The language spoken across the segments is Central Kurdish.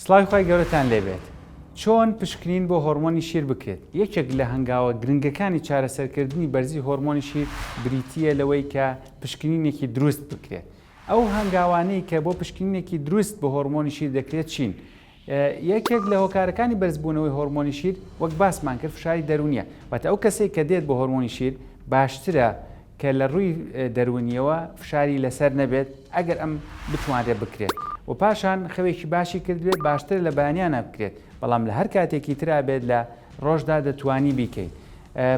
سڵاوی خوای گەورەتان لێبێت. چۆن پشکنین بۆ هۆرمۆنی شیر بکرێت؟ یەکێک لە هەنگاوە گرنگەکانی چارەسەرکردنی بەرزی هۆرمۆنی شیر بریتییە لەوەی کە پشکنینێکی دروست بکرێت. ئەو هەنگاوانەی کە بۆ پشکنینێکی دروست بۆ هۆرمۆنی شیر دەکرێت چین؟ یەکێک لە هۆکارەکانی بەرزبوونەوەی هۆرمۆنی شیر وەک باسمان کرد فشاری دەروونیە واتە ئەو کەسێک کە دێت بۆ هۆرمۆنی شیر باشترە کە لە ڕووی دەروونیەوە فشاری لەسەر نەبێت ئەگەر ئەم بتوانرێت بکرێت و پاشان خەوێکی باشی کردبێت باشترە لە بەیانیانە بکرێت بەڵام لە هەر کاتێکی ترا بێت لە ڕۆژدا دەتوانی بیکەیت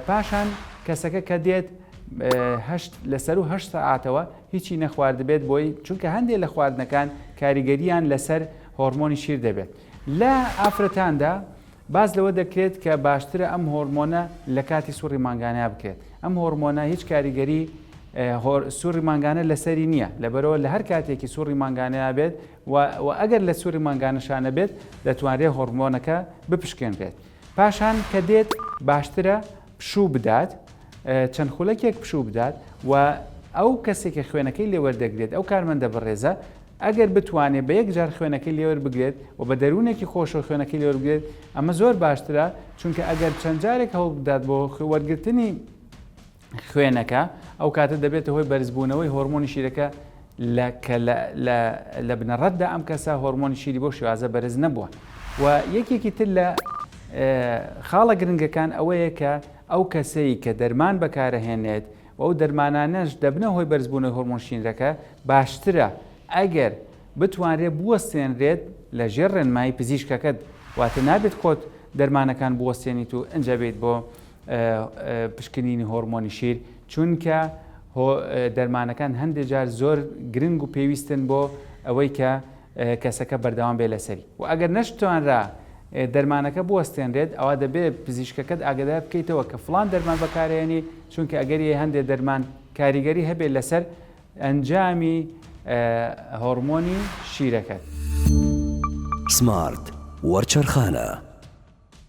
پاشان کەسەکە کە دێت هەشت لەسەر و هەشت سەعاتەوە هیچی نەخواردبێت بۆی چونکە هەندێک لە خواردنەکان کاریگەریان لەسەر هۆرمۆنی شیر دەبێت لە ئافرەتاندا باس لەوە دەکرێت کە باشترە ئەم هۆرمۆنە لە کاتی سوڕی مانگانە بکرێت ئەم هۆرمۆنە هیچ کاریگەری سوڕی مانگانە لەسەری نییە لەبەرەوە لە هەر کاتێکی سوڕی مانگانەیە بێت و ئەگەر لە سوڕی مانگانەشانە بێت دەتوانرێت هۆرمۆنەکە بپشکێنرێت پاشان کە دێت باشترە پشوو بدات چەند خولەکێک پشوو بدات و ئەو کەسێک کە خوێنەکەی لێوەردەگرێت ئەو کارمەندە بەڕێزە ئەگەر بتوانێت بە یەک جار خوێنەکەی لێوەربگرێت و بە دەروونێکی خۆشەوە خوێنەکەی لێوەربگرێت ئەمە زۆر باشترە چونکە ئەگەر چەند جارێک هەوڵ بدات بۆ وەرگرتنی خوێنەکە ئەو کاتە دەبێتە هۆی بەرزبوونەوەی هۆرمۆنی شیرەکە لە کە لە بنەڕەتدا ئەم کەسە هۆرمۆنی شیری بۆ شێوازە بەرز نەبووە و یەکێکی تر لە خاڵە گرنگەکان ئەوەیە کە ئەو کەسەی کە دەرمان بەکارەهێنێت و ئەو دەرمانانەش دەبنە هۆی بەرزبوونەوەی هۆرمۆن شیرەکە باشترە ئەگەر بتوانرێت بوەستێنرێت لە ژێر ڕێنمایی پزیشکەکەت واتە نابێت خۆت دەرمانەکان بوەستێنیت و ئنجا بێیت بۆ پشکنینی هۆرمۆنی شیر چونکە دەرمانەکان هەندێک جار زۆر گرنگ و پێویستن بۆ ئەوەی کە کەسەکە بەردەوام بێ لەسەری و ئەگەر نەشتوانرا دەرمانەکە بوەستێنرێت ئەوا دەبێت پزیشکەکەت ئاگادار بکەیتەوە کە فڵان دەرمان بەکارهێنی چونکە ئەگەری هەندێک دەرمان کاریگەری هەبێت لەسەر ئەنجامی هۆڕمۆنی شیرەکەت. سمارت وەرچەرخانە.